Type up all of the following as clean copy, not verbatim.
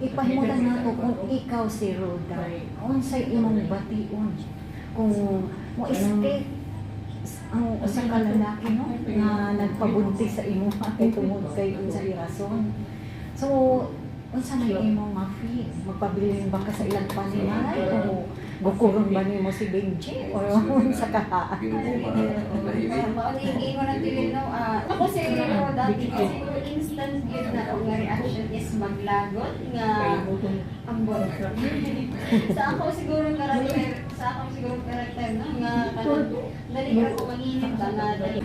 Ipahimutan nato kung ikaw si Roda, unsay imong bation kung mo escape ang usa ka lalaki, no, nga nagpabuntis sa imo kay tungod kay unsay rason? So unsa may imong ma-feel? Magpabilin ba ka sa ilang panimalay o gukuron ba nimo si Benji or unsa ka? Mao ni ingon ang tilil, no. Ako si Roda, siguro instant gyud na ako nga reaction is maglagot nga ambot. Sa ako siguro character, no, nga kanang dali ako manginit ba nga dali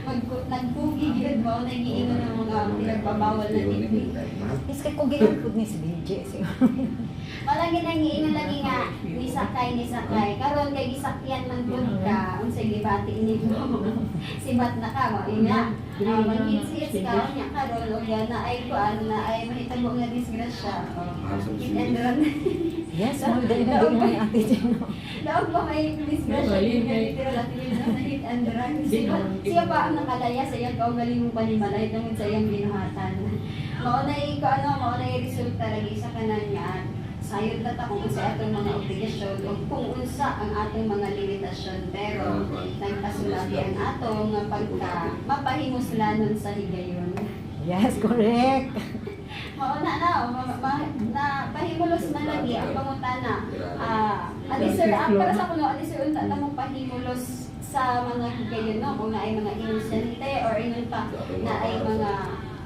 mag nagpugi gyud. Mao na giingon ng mga pinagbabawal na TV. Is kay kung giyon pud ni si Benji siguro. Wala gid ang giingon lagi nga nisakay nisakay karon kay gisakyan man pud ka, unsay gibati nimo? Sibat na ka mo nga mag-hits ka nya karon og na ay kuan na ay mahitabo nga disgrasya, oh. Hit and run. Yes, mo dali na doon ni Ate Jen. Daog ba may disgrasya yun nga literal at yun na hit and run. Siya pa ang nakalaya sa iyang kaugalingong panimalay tungod sa iyang binuhatan. Mao na ko ano, mao na resulta lagi sa kanan nga sayod na ta kung unsa atong mga obligasyon o kung unsa ang atong mga limitasyon, pero nagpasulabi ang atong nga pagka mapahimuslanon sa higayon. Yes, correct. Mao na na, na pahimulos na lagi ang pangutana. Adi sir, para sa kuno, adi sir, unta ta mong pahimulos sa mga higayon, no, kung naay mga inosente or ingon pa na ay mga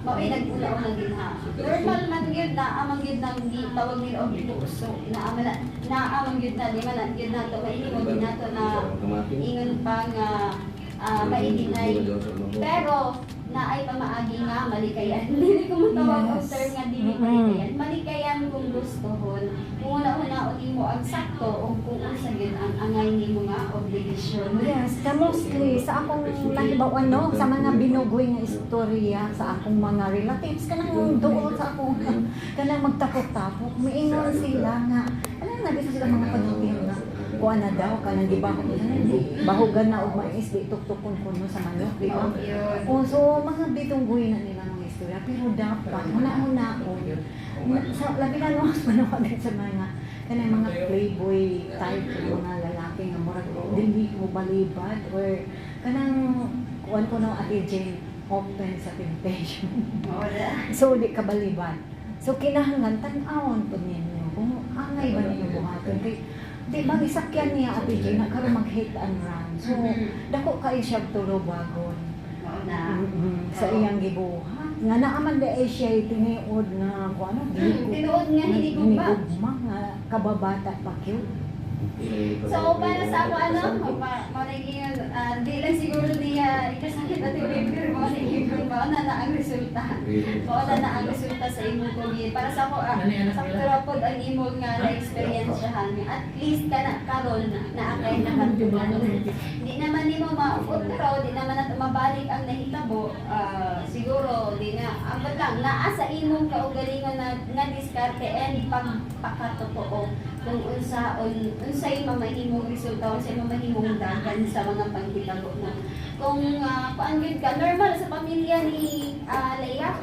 mao'y nag-ulaw na dinha. Normal man gyud na amang gyud nang gi tawag nila og tukso na ama na na amang gyud na di man na gyud nato mahimo, di nato na ingon pa nga mai-deny. Pero naay pamaagi nga malikayan. Dili ko motawag og term nga dili malikayan. Malikayan kung gustohon. Kung una-una nimo ang sakto o kung unsa gyud ang angay nimo nga obligasyon. Yes, ka mostly sa akong nahibaw-an, no, sa mga binugoy nga istorya sa akong mga relatives kanang doon sa akong kanang magtapok-tapok, miingon sila nga ano na bisa sila mga panultihan nga kuan na daw kanang gibaho bahugan na og mais, di tuktukon kuno sa manok, di ba? Yun. O, so mga bitunggoy na nila mga istorya, pero dapat una-una ko sa labi na, no, panawagan sa mga kanang mga playboy type ng mga lalaki nga murag dili mo balibad or kanang kuan ko, no, Ate Jane, open sa temptation. Wala. So di ka balibad. So kinahanglan tan-awon pud ninyo kung angay ba ninyo buhaton kay di ba gisakyan niya, Ate Jane, na karon mag hit and run. So dako kay siya tulubagon Mao na. Sa iyang gibuhat nga naaman di ay siya tiniod nga kung ano Tinuod nga hinigugma. Hinigugma nga kababata pa cute. So, para sa ako, ano, mao na gyud, di lang siguro niya ikasakit at pero mao na gyud, mao na na ang resulta. Mao na na ang resulta sa imong kugi. Para sa ako, sakto ra pod ang imong nga na-experiensyahan. At least kana karon naa kay nakatunan. Di naman nimo ma-utro, di naman nato mabalik ang nahitabo. Siguro di na ambot lang naa sa imong kaugalingon na nga diskarte and pagpakatotoo kung unsay mamahimong resulta, unsay mamahimong dagan sa mga panghitabo na. Kung kuan gyud ka, normal sa pamilya ni Leia,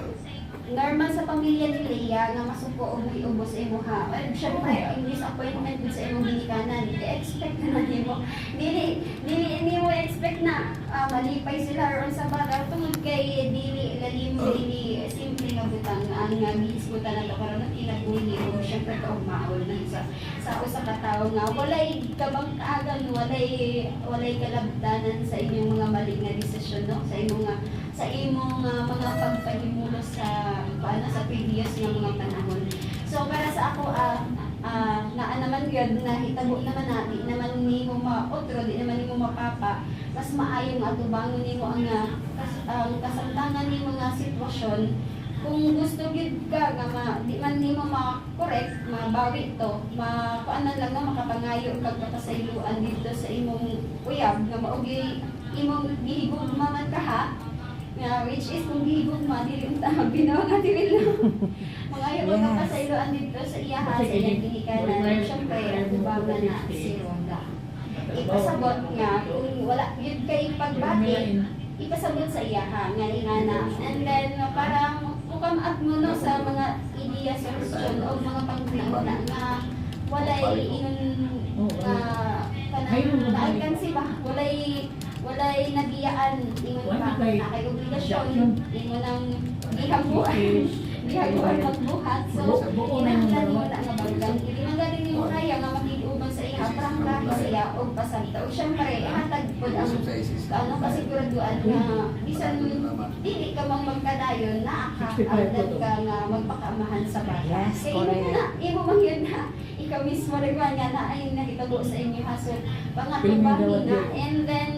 normal sa pamilya ni Leia nga masuko og mahiubos sa imuha. Well, syempre, ang disappointment gud sa imong ginikanan, i-expect na nimo. Dili dili nimo expect na malipay sila or unsa ba, pero tungod kay dili lalim, dili simple nga butang ang gihisgutan nato karon ng kinabuhi o syempre kaugmaon na sa usa ka tawo nga walay kabangkagan, walay kalabtanan sa inyong mga mali nga desisyon, no, sa imong mga pagpahimulos sa paano sa previous nga mga panahon. So para sa ako, naa naman gyud, nahitabo naman na, di naman nimo maotro, di naman nimo mapapa, mas maayo nga atubangon nimo ang kasamtangan nimo nga sitwasyon. Kung gusto gyud ka nga di man nimo ma-correct, mabawi to, ma kuanan lang na makapangayo kag kapasayloan dito sa imong uyab nga mao gyud imong gihigugma man ka ha, nga which is kung gihigugma dili unta binaw nga dili lang mangayo kag kapasayloan dito sa iyaha, sa iyang ginikanan. Syempre atubangan na si Roda, ipasabot nga kung wala gyud kay pagbati, ipasabot sa iyaha nga ingana and then para Mo come up mo, no, sa mga ideya, solusyon o mga panghuna nga walay ingon nga kanang naalkansi ba, walay nagiyaan ingon ba na kay obligasyon ingon ang gihabuan gihabuan magbuhat. So kinahanglan mo na nga bagdan, dili man gani nimo kaya nga makig-uban sa iya, prangkahi siya og pasagta, ug syempre hatag pod ang ano kasiguraduan nga bisan dili ka mang magkadayon, naa ka, andan ka nga magpakaamahan sa bata. Kay imo na imo man yun na ikaw mismo nagwa nga na ay nahitabo sa inyo ha. So pangatubahin na and then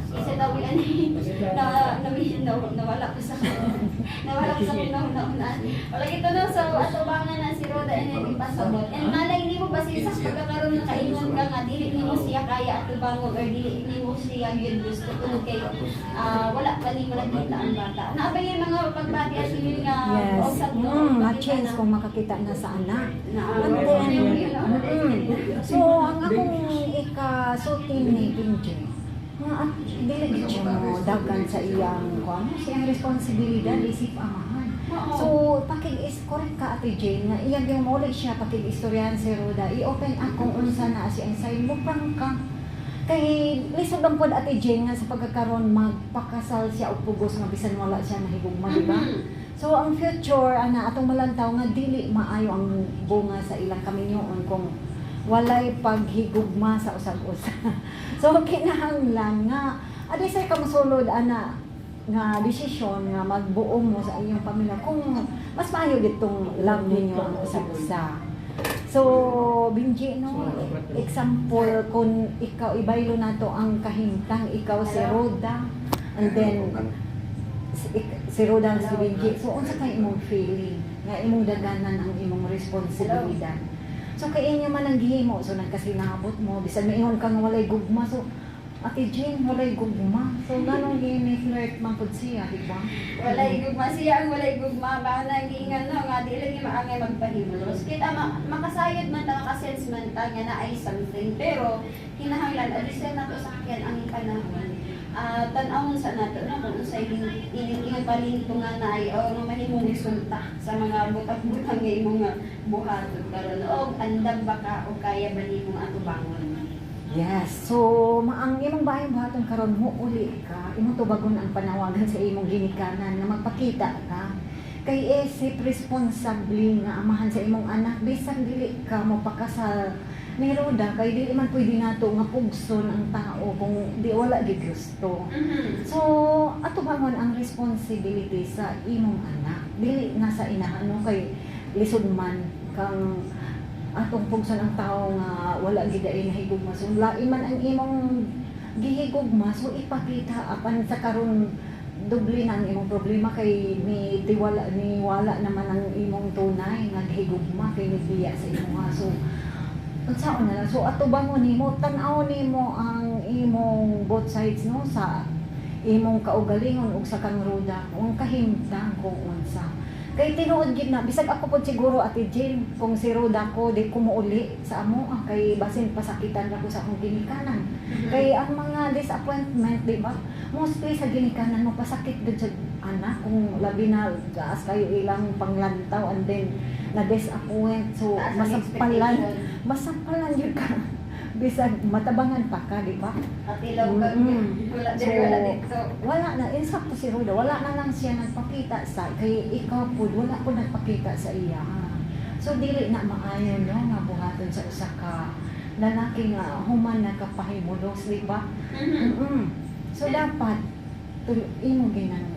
isa daw ani na na, na nawala ko sa una. Wala gito, no. So atubangan na si Roda and then ipasabot and malay nimo basin sa pagkakaroon na kaingon ka nga dili nimo siya kaya atubangon or dili nimo siya gyud gusto tungod kay wala pa nimo nakita ang bata. Naa ba yung mga pagbati at yun nga usab, no? Makita Ma-chance na. Kung makakita na sa anak. Na And then, yun, no? So, ang akong ikasulti ni Benji, nga at dili gid siya mo dagan sa iyang kuan, siyang responsibilidad isip amahan. So, pakig is correct ka, Ate Jane, nga iyang yung muli siya pakig-istoryahan si Roda. I-open akong unsa na siya inside mo prangka. Kay lisod ang pod, Ate Jane, nga sa pagkakaroon magpakasal siya og pugos nga bisan wala siya nahigugma, di ba? So ang future ana atong malantaw nga dili maayo ang bunga sa ilang kaminyoon kung walay paghigugma sa usag-usa. So kinahanglan nga adi say ka mosulod ana nga desisyon nga magbuo mo sa iyong pamilya kung mas maayo gitong love ninyo ang usag-usa. So, Benji, no, example, kung ikaw, ibaylo nato ang kahimtang, ikaw si Roda, and then, si Roda ang si Benji. So, unsa kay imong feeling? Nga imong daganan ang imong responsibilidad. So, kay inyo man ang gihimo. So, nagkasinabot mo. Bisan maingon ka nga walay gugma. So, Ate Jane, walay gugma. So, ganong gini-flirt man pud siya, di ba? Walay gugma siya, ang walay gugma ba na giingan, no, nga di lagi maangay magpahimulos kita makasayod man ta, makasense man ta nga naay something, pero kinahanglan adisen nato sakyan ang panahon, tan-awon sa nato, no, kung unsay ining imong palintungan na ay o nga mahimong resulta sa mga butang-butang nga imong buhaton karon, og andam ba ka o kaya ba nimong atubangon. Yes. So, maang imong bayong buhaton karon, mo uli ka, imong tubagon ang panawagan sa imong ginikanan nga magpakita ka. Kay isip responsable nga amahan sa imong anak bisan dili ka mo pakasal ni Roda, kay dili man pwede nato nga pugson ang tao kung di wala gid gusto. So, ato bangon ang responsibility sa imong anak. Dili na sa inahan, no, kay lisod man kang atong pugson ang tao nga wala gid ay nahigugma. So, lain man ang imong gihigugma, so ipakita apan sa karon doble na ang imong problema kay ni tiwala ni wala naman ang imong tunay nga gihigugma kay nibiya sa imong. So unsaon na lang. So ato bangon nimo, tan-aw nimo ang imong both sides, no, sa imong kaugalingon ug sa kang Roda, kung kahimtang kung unsa. Kay tinuod gid na bisag ako pod siguro, Ate Jane, kung si Roda ko, di ko mouli sa amo ah, kay basin pasakitan ra ko sa akong ginikanan. Kay ang mga disappointment, di ba? Mostly sa ginikanan mo pasakit gud sa anak kung labi na gaas kayo ilang panglantaw and then na disappoint, so Taas ang masampalan expectation. Masampalan yun ka bisag matabangan pa ka, di ba? Katilaw ka. Wala So, diri, wala dito. Wala na insakto si Roda, wala na lang siya nagpakita sa kay ikaw pud wala po nagpakita sa iya. So dili na maayo, no, nga buhaton sa usa ka lalaki nga human nakapahimulos, di ba? So dapat imo ginang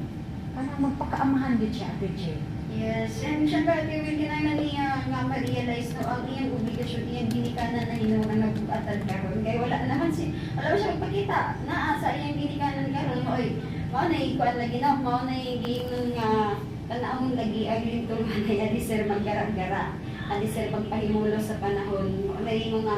kanang magpakaamahan gid siya, Ate Jane. Yes, and syempre, Ate Will, kinahanglan niya nga ma-realize, no, ang iyang obligasyon, iyang ginikanan na hinuon na nagbuatan karon. Kay wala naman si, wala ba siya magpakita naa sa iyang ginikanan karon, oy, mao na ikuan lagi na, mao na giingon nga tanawon lagi ang lintong na adi sir maggara-gara, adi sir magpahimulos sa panahon. Mao na yung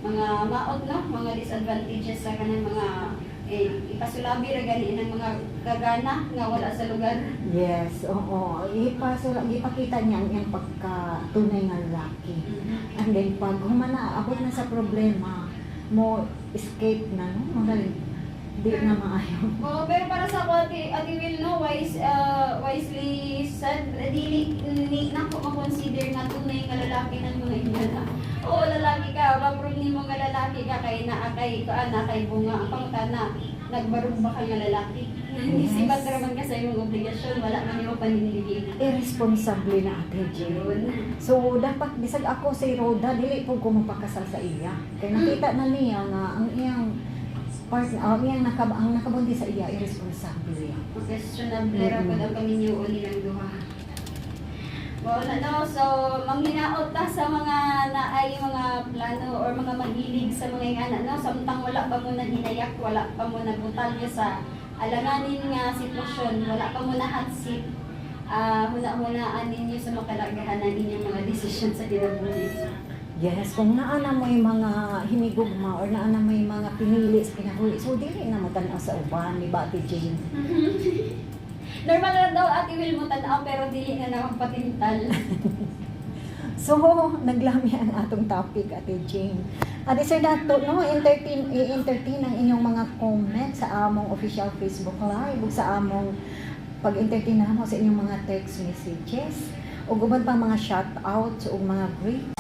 mga maot, no, mga disadvantages sa kanang mga eh, ipasulabi ra gani ng mga gagana nga wala sa lugar. Yes, oo. Ipakita niya ang iyang pagkatunay nga lalaki. And then pag humana, abot na sa problema, mo escape na, no? Mga Di na maayo. Oo, pero para sa ako, Ate Will, no, wisely said, dili ni na ko ma-consider nga tunay nga lalaki ng mga ingana. Oo, lalaki ka, ma-prove nimo nga lalaki ka kay naa kay kuan, naa kay bunga. Ang pangutana, nagbarog ba ka nga lalaki? Nisibat ra man ka sa imong obligasyon, wala man imo panindigin. Irresponsible na, Ate Jane. Yun. So dapat bisag ako si Rhoda, dili po ko mapakasal sa iya. Kay nakita na niya nga ang iyang partner, ang nakabuntis sa iya, irresponsible. Questionable ra pud ang paminyoon nilang duha. Well, ano, so manghinaot ta sa mga naay mga plano or mga mahilig sa mga ingana, no, samtang wala pa mo nahinayak, wala pa mo nabutal niya sa alanganin nga sitwasyon, wala pa mo na hot seat, huna-hunaan ninyo sa makalagahan ng inyong mga desisyon sa kinabuhi. Yes, kung naa na mo yung mga hinigugma or naa na mo yung mga pinili sa kinabuhi, so dili na mo tan-aw sa uban, di ba, Ate Jane? Normal lang daw, Ate Will, mo tanaw pero dili na na magpatintal. So, naglami ang atong topic, Ate Jane. Ate Sir Dato, no, entertain, i-entertain ang inyong mga comment sa among official Facebook Live ug sa among pag-entertain namo sa inyong mga text messages ug uban pa mga shout-outs ug mga greets.